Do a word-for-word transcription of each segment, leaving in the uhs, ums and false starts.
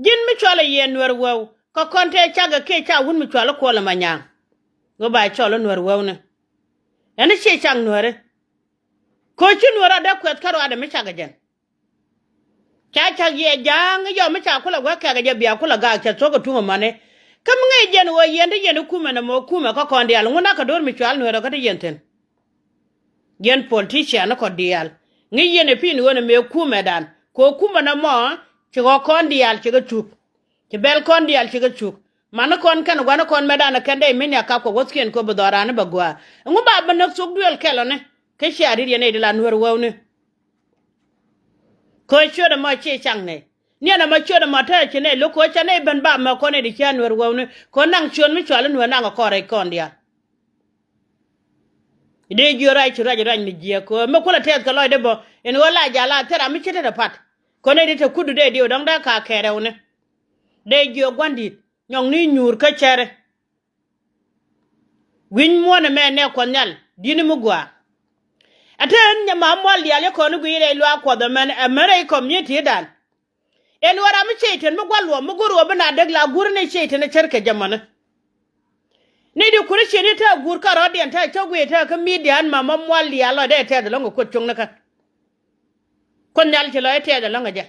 Ji̱n mi cualɛ yɛ Nuɛr Wɛw, kä kɔn tëë cakɛ kiɛ ca wut mi cualɛ Kuɔl ɛ Manyaŋ. Ɣöö ba cɔl ɛ Nuɛr Wɛw ni. Ɛn i̱ ciɛ cak Nuɛri. Koci Nuɛr a dee kuɛth kä ruaadɛ mi cakɛ jɛn. Ca cak yɛ ja̱a̱ŋ i̱ yɔm mi ca kulɛ guäk kɛkɛ jɛ bia kulɛ gaak cɛ thuɔ̱k ɛ tuŋ ɛmɔni. Kä mi ŋäc jɛn ɣöö yɛn ti yɛn i̱ kumɛ nɔmɔ kumɛ kä kɔn diaal ŋun a kɛ do̱r mi cual Nuɛr ɔ kä ti yɛn thi̱n. Yɛn politician kɔ diaal ŋi̱i̱c yɛn ɛ pi̱i̱n ɣöö nɛ mëë kumɛdan kɛ ɣöö kumɛ nɔmɔ ci ɣɔ̱ kɔn diaal ci kɛ cuk. Ci bɛl kɔn diaal ci kɛ cuk. Mani kɔn kɛn gua̱ni kɔn mɛtdan ɛ kɛn dee mi nia kap kɛ wäthkiɛn kɛ ɣöö bi dhɔran ni bɛ gua̱a̱. Ɛŋu ba bi näk thok duël kɛl ɔni kä cia ri̱t yɛn ɛ di la Nuɛr Wɛwni. Kɛ ɣöö ciöt ɛmɔ ci cak nɛy. Niɛn ɛmɔ ciöt ɛmɔ te ci nɛy lo̱k kɛ ɣöö ca nɛy ben ba mɛ kɔn ɛ di cia Nuɛr Wɛwni. Kɛ ɣöö naŋ ciöt mi cuali Nuɛr naŋ ɛ kɔn rɛc kɔn diaal. Dee jiö ruac ci ruac ruac mi jiääk kɛ ɣöö mi kulɛ tɛth kɛ lɔcdɛ bä in ɣöö la jal a thil ram mi ci tetɛ pat. Kɔn ɛ di te kutdu dee diw dɔ̱ŋ dee ka kɛɛrɛwni. Dee jiö gua̱n di̱t nyɔŋni nyuur kä cɛri. Wi̱ny muɔ̱ɔ̱n ɛmɛ nɛ Kuɔth Nhial di̱t ni mi gua̱a̱. Ɛ te ɛn nyɛ ma muɔl diaal yɛ kɔn i̱ guiy rɛy luaak Kuɔth ɛmɛn ɛmɛn rɛy community dan. Ɛn ɣöö ram mi Cɛytan mi gua̱l luɔm mi go̱r ɣöö bi na dek la guur ni Cɛytan ɛ cär kɛ jɛ mäni. Ni di kuri cieni te guur kä rɔ̱diɛn te cä guiy te kä midia ɛn ma ma mual diaal lɔcdɛ tɛth ɛlɔ̱ŋ kɛ Kuoth cuŋni kä. Kuoth Nhial ci lɔc tɛth ɛlɔ̱ŋ kɛ jɛ.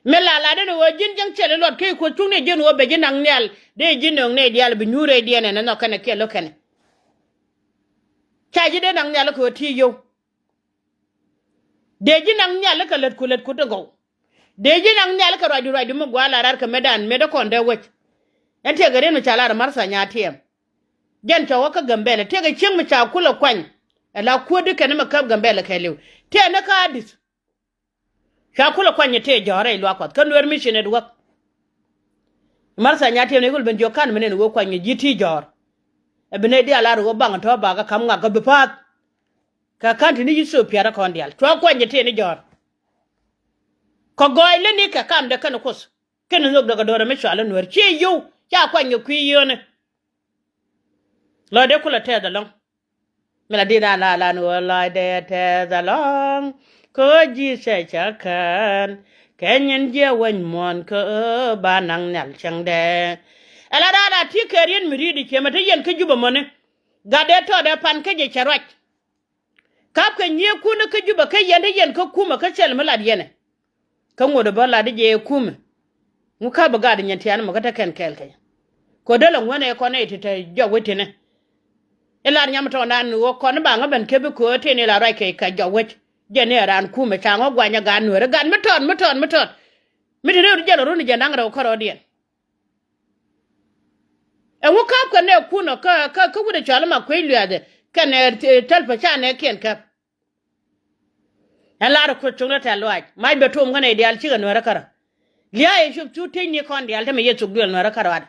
Mi la la den ɣöö ji̱n jiäŋ cɛl iluɔt kä Kuoth cuŋni ji̱n ɣöö bɛ ji̱ naŋ nhial dee ji̱ nööŋ nɛy diaal bi nyuur rɛydiɛn ɛn ɛnhɔk kɛnɛ kiɛ lo̱k kɛnɛ. Ca ji̱ dee naŋ nhial kɛ ɣöö ti yio̱w. Dee ji̱ naŋ nhial kɛ lät ku lät ku ti gɔw. Dee ji̱ naŋ nhial kɛ ruacdu ruacdu mi gua̱a̱ la rar kɛ metdan metdä kɔn dee wec. Ɛn tiɛkɛ riet mi ca lar Martha Nyaatiɛm. Jɛn cɔwä kä Gambɛlɛ tiɛkɛ cieŋ mi ca kulɛ kuany. Ɛ la kuäär di kɛn mi käp Gambɛlɛ kɛɛliw tiɛɛni kä Adith. Ca kulɛ kuany ɛ tëë jɔ̱ɔ̱r rɛy luaak Kuɔth kä Nuer Mission Network. Martha Nyaatiɛm ni kul ben jiök ka̱n mi nɛn ɣöö kuany ɛ ji̱ ti jɔ̱ɔ̱r. Ɛ bi nɛy diaal lar ɣöö baŋ tɔ̱ bakä ka̱m ŋak kä bi pa̱a̱th. Kɛ ka̱n ti ni Ithiopia rɛ kɔn diaal cua kuany jɛ tëë ni jɔ̱ɔ̱r. Kɛ gɔɔy leni kɛ kamdɛ kɛn Kuoth kɛn nhök dɔ̱kɛ do̱rɛ mi cɔal i̱ Nuäär ciɛ yio̱w ca kuany kɛ kui̱ yio̱o̱ni. Lɔcdɛ kulɛ tɛth ɛlɔ̱ŋ. Mi la di̱t an la lan ɣöö lɔcdɛ tɛth ɛlɔ̱ŋ. Kɛ ɣöö Jesus cɛ kään kɛ nyin jiɛ weny muɔ̱ɔ̱n kɛ ɣöö ba naŋ nhial cäŋdɛ. Ɛ la da̱a̱ la ti kɛ riet mi ri̱i̱t i̱ ciemɛ te yɛn kä Jubɛ mɔni. Gatdɛ tɔɔdɛ pan kä jɛ cɛ ruac. Kapkɛ nyiëëkun kä Jubɛ kä yɛn te yɛn kä kumɛ kä cɛl mi lat yɛnɛ. Kä ŋot ɛ bä lat i̱ jɛ ɛ kumɛ. Ŋu ka̱pɛ gat inyɛn tian mɔ kä te kɛn kɛɛl kɛ jɛ. Kɛ dee lɛ ŋuänɛ kɔn ɛ ti te jɔk wec tinɛ. I̱ lar nyam tɔɔndan ni ɣöö kɔn i̱ ba ŋä ben kep i̱ köö tin i̱ la ruac kɛ kɛ jɔk wec. Jɛn i̱ ɛ raan kumɛ ca ŋä guanyɛ gat Nuäärä gat mi tɔt mi tɔt mi tɔt. Mi ti rɛw ti jɛn run i̱ jɛn da̱ŋ rɛw kärɔɔdiɛn. Ɛŋu ka̱pkɛ nɛ kun ɔ kä kä kä wut ɛ cɔal i̱ ma kuec luɛɛthɛ kɛnɛ tɛl pä ca nɛ kiɛn käp. Ɛn lar ɛ kuoth cuŋdä tɛ̈th lɔaac mac bɛ tuɔm kä nɛy diaal cikɛ Nuäärä kärɔ̱. Lia̱a̱ yɛ cop thuk tiecni kɔn diaal te mi yɛ thuk duël Nuäärä kärɔ̱ adɛ.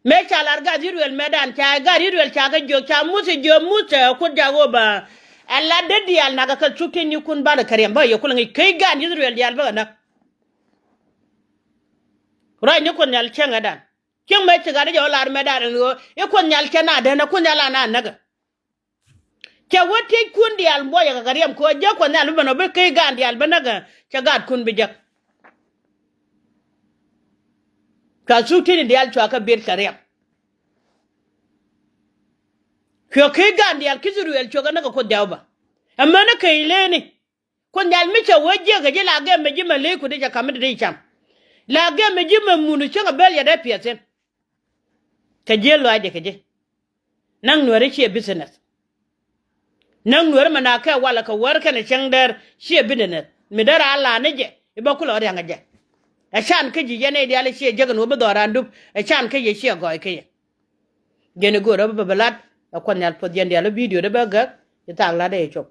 Mëë ca lar gat Ithriɛl mëëdan ca gat Ithriɛl ca kɛ jiök ca Muthɛ jiök Muthɛ kuoth jak ɣöö bä. Ɛ lat dee diaal nakä kɛ thuk tiecnikun bal ɛ kɛ riɛm bä yɛ kulɛ ŋi̱i̱c kec gat Ithriɛl diaal bä kɛ näk. Ruacni kuoth nhial cäŋ ɛ dan. Cäŋ mëë ci gat i̱ jɛ ɣöö lar mëëdan ɛn ɣöö i̱ kuoth nhial cɛ na dee nä kuoth nhial a na näk ɛ. Cɛ wä tiec kun diaal buɔyɛ kɛ kɛ riɛm kɛ ɣöö jiäk kuɔth nhial bi ben ɔ bi kec gan diaal bi näk ɛ cɛ gaatkun bi jek. Cua thuk tiecni diaal cua kɛ biet kɛ riɛm. Cuɛ kec gan diaal ki Ithriɛl cuɛ kɛ näk kɛ kuoth jaw bä. Ɛmɛni kec lëëni. Kuoth nhial mi cɛ wee jiäk kɛ ji̱ la gɛm mi ji̱ mɛ lëë kut i̱ cɛ ka̱m mi dee cam. La gɛm mi ji̱ mɛ mun cäŋ ɛ bel yɛ dee piɛth thi̱n. Kɛ ji̱ lɔaacdɛ kɛ ji̱. Näk Nuäärä ciɛ business. Näk Nuäärä mɛ na kɛ walɛ kɛ wäär kɛnɛ cäŋ dɛr ciɛ business mi dee raan la ni jɛ i̱ bä kulɛ ria̱ŋ ɛ jɛ. Ɛ can kä ji̱ yɛn nɛy diaal i̱ ciɛ jek ɛn ɣöö bi dhɔran dup ɛ can kä yɛ ciɛ gɔɔy kä yɛ. Jɛn i̱ go̱o̱rä bä bä lat ɛ kuɔth nhial puɔth jɛn diaal i̱ video dee bä gäk i̱ thaak lat ɛ cop.